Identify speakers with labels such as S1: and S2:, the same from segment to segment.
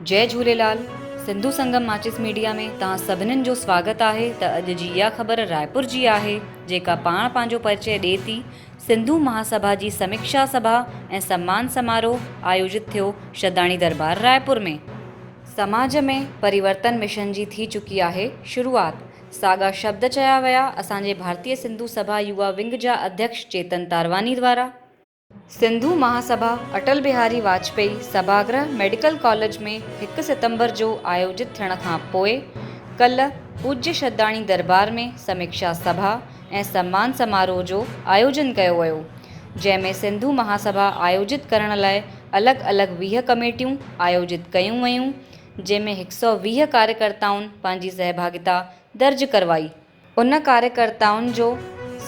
S1: جئي جهوليلال سنڌو سنگم ماچيس ميڊيا ۾ توهان سڀنين جو سواگت آهي ته اڄ جي اها خبر رائپور جي آهي جيڪا پاڻ پنهنجو پرچي ڏي ٿي سنڌو مهاسڀا جي سميڪشا سڀا ۽ سمان سماروهه آيوجت ٿيو شداڻي دربار رائپور ۾. سماج ۾ پريورتن مشن جي ٿي چڪي آهي شروعات ساڳا شبد چيا ويا اسان جي ڀارتيه سنڌو سڀا يووا ونگ جا اڌيڪش چيتن تارواني دوارا. سنڌو مهاسڀا اٽل بهاري واجپيئي سڀاگرهه ميڊيڪل ڪاليج ۾ هڪ ستمبر جو آيوجت ٿيڻ کان پوء ڪلهه پوڄيه شداڻي دربار ۾ سميڪشا سڀا ۽ سمان سماروهه جو آيوجن ڪيو ويو جنهن ۾ سنڌو مهاسڀا آيوجت ڪرڻ لاء الڳ الڳ 20 ڪميٽيون آيوجت ڪيون ويون جنهن ۾ 120 ڪاريڪرتائن پنهنجي سهڀاڳيتا درج ڪروائي. ان ڪاريڪرتائن جو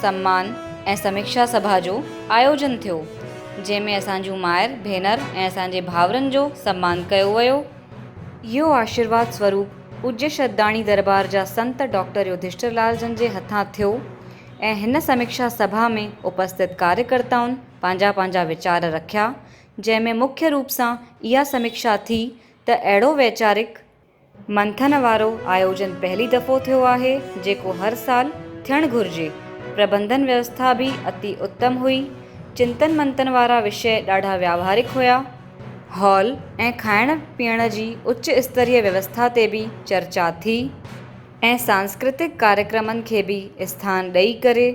S1: سمان ۽ سميڪشا سڀا جو آيوجن ٿيو، جنهن ۾ اسان جون مائر، ڀينر ۽ اسان جي ڀائرن جو سمان ڪيو ويو. اهو آشيرواد سوروپ پوڄيه شداڻي دربار جا سنت ڊاڪٽر يوڌشٽر لال جن جي هٿان ٿيو ۽ هن سميڪشا سڀا ۾ اپسٿت ڪاريڪرتائن پنهنجا پنهنجا ويچار رکيا، جنهن ۾ مکيه روپ سان اها سميڪشا ٿي ته اهڙو ويچارڪ منٿن وارو آيوجن پهلي دفعو ٿيو آهي، جيڪو هر سال ٿيڻ گهرجي. پرٻنڌن ويوسٿا به اتي اتم هئي. چنتن منتن وارا وشيه ڏاڍا وياوهارڪ هيا. هال ۽ کائڻ پيئڻ جي اچ استريه ويوسٿا تي به چرچا ٿي ۽ سانسڪرتڪ ڪاريڪرمن کي به اسٿان ڏئي ڪري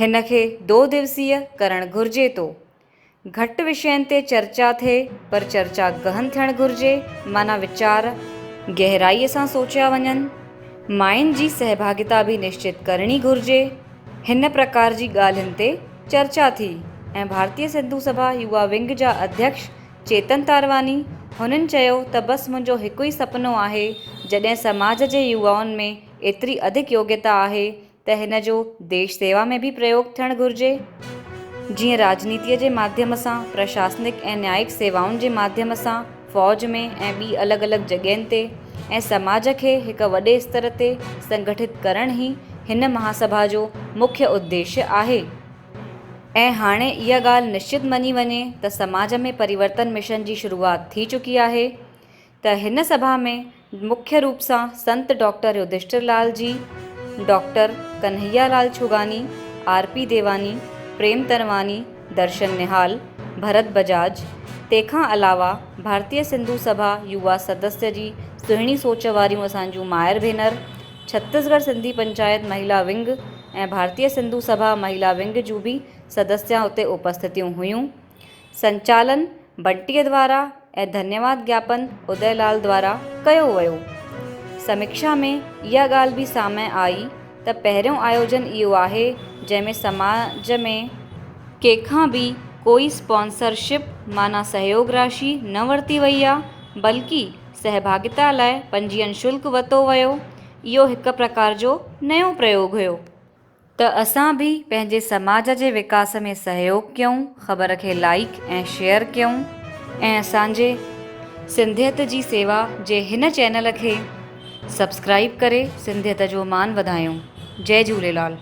S1: هن کي دو دوسيه ڪرڻ گهرجي ٿو. گهٽ وشين تي چرچا ٿئي پر چرچا گهن ٿيڻ گهرجي معنيٰ ويچار گهرائيء سان سوچيا وڃن. ماين جي سهڀاڳيتا به نشچت ڪرڻي گهرجي. هن پرڪار جي ڳالهين تي چرچا ٿي ۽ ڀارتيه سنڌو سڀا يووا ونگ جا اڌيڪش چيتن تارواني هنن چيو ته بس منهنجو هڪ ئي سپنو آهي جڏهن سماج جي يووائن ۾ ايتري اڌڪ يوگيتا آهي ته هن جو ديش سيوا ۾ به پريوگ ٿيڻ گهرجي، جيئن راڄنيتيء جي ماڌيم سان، پرشاسنڪ ۽ نيائڪ سيوائن جي ماڌيم سان، فوج ۾ ۽ ٻي الڳ الڳ جڳهين تي ۽ سماج کي هڪ وڏي استر تي سنگٺت ڪرڻ ئي هن مهاسڀا جو مکيه اديشيه آهي. ۽ هاڻي اها ڳالهه نشچت مڃي وڃي ته سماج ۾ پريورتن مشن جي شروعات ٿي چڪي آهي. ته هن سڀا ۾ مکيه روپ سان سنت doctor Yudhishthir Lal ji, doctor Kanhaiya Lal Chhugani, R P Dewani, Prem Tanwani, Darshan Nihal, Bharat Bajaj, تنهن کان علاوه ڀارتيه سنڌو سڀا يووا سدسيه جي سهڻي سوچ واريون اسان جون مائر ڀينر، ڇتيسڳڙهه سنڌي پنچائت مهيلا ونگ ۽ ڀارتيه سنڌو سڀا مهيلا ونگ جون به سدسيا اتي اپسٿتيون هيون. سنچالن بنٽيء دوارا ۽ ڌنيواد گياپن ادي لال دوارا ڪيو ويو. سميڪشا ۾ اها ڳالهه به سامهن آئي ته پهريون آيوجن اهو آهي جنهن ۾ سماج ۾ ڪنهن کان به ڪوئي اسپانسرشپ معنيٰ سهيوگ راشي نه ورتي وئي آ بلڪه سهڀاڳيتا لاء پنجين شلڪ وتو ويو. اهو هڪ پرڪار جو نيون پريوگ هيو. ته اسان به پنهنجي سماج جي وڪاس ۾ سهيوگ ڪيون، خبر کي لائيڪ ۽ شيئر ڪيون ۽ اسان جي سنڌيت جي سيوا جي هن چينل کي سبسڪرائيب ڪري سنڌيت جو مان وڌايون. جئي جهوليلال.